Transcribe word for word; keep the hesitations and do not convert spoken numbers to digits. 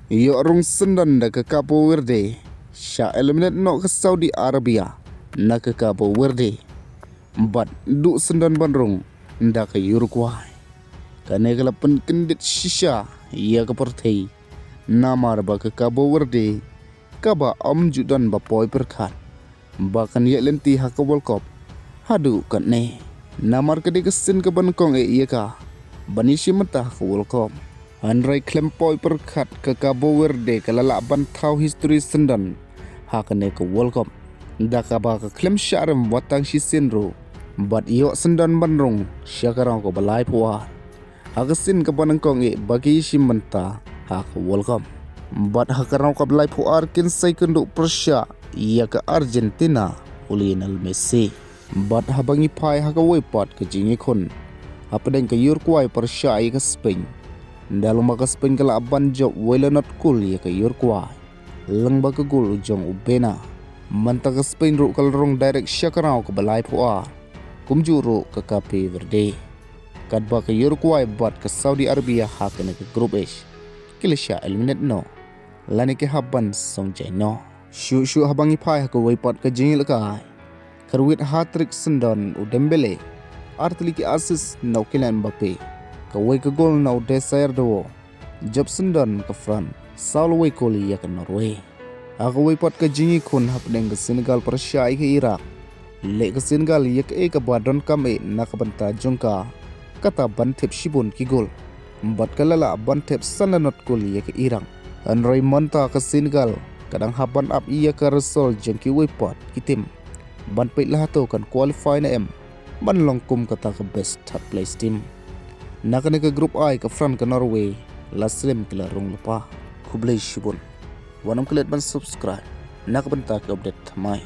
Ïoh rung syndon da ka Cabo Verde, sha eliminate noh ka Saudi Arabia na ka Cabo Verde. Bad duh syndon ban rung da ka Uruguay. Kane ka la pynkyndit shisha ïa ka pyrthei, namar ba ka Cabo Verde kaba ym ju don ba poi pyrkhat ba kan ïaid lynti ha ka World Cup haduh katne. Namar ka dei ka sien kaba nyngkong eh ïa ka ban ïashim bynta ha ka World Cup. Hynrei khlem poi pyrkhat, ka Cabo Verde ka la lah ban thaw history syndon ha kane ka World Cup, da kaba ka khlem shah rem wat tang shisien ruh bad ïoh syndon ban rung sha ka round kaba laiphew ar. Ha ka sien kaba nyngkong eh ba ki ïashim bynta ha ka World Cup. Bad ha ka round kaba laiphew ar kin sa ïakynduh pyrshah ïa ka Argentina u Lionel Messi. Bad haba ngi phai ha kawei pat ka jingïakhun hapdeng ka Uruguay pyrshah ïa ka Spain, da long ba ka Spain ka lah ban jop wei la not kul ïa ka Uruguay lyngba ka gol jong u Bena. Mynta ka Spain ruh ka la rung direct sha ka round kaba laiphew ar, kumjuh ruh ka Cape Verde. Katba ka Uruguay bad ka Saudi Arabia ha kane ka Group H ki la shah eliminate noh, lane ki hap ban song jai noh. Shuh shuh haba ngi phai ha kawei pat ka jingïalehkai, ka ruwit hat-trick syndon u Dembele, ar tylli ki assist na u Kylian Mbappe, kawei ka gol na u Désiré Doué, jop syndon ka France, saw lawei kol ïa ka Norway. Ha kawei pat ka jingïakhun hapdeng ka Senegal pyrshah ïa ka Iraq, leh ka Senegal ïa kaei kaba donkam eh na ka bynta jong ka, kata ban thep shibun ki gol. Bad ka la lah ban thep san la not kol ïa ka Iraq. Hynrei mynta ka Senegal ka dang hap ban ap ïa ka result jong kiwei pat ki team ban peit la hato kan qualify ne em ban long kum kata ka best third place team. Na kane ka Group I, ka France, ka Norway la slem ki la rung lypa. Khublei shibun. Wat nym klet ban subscribe na ka bynta ki update thymmai.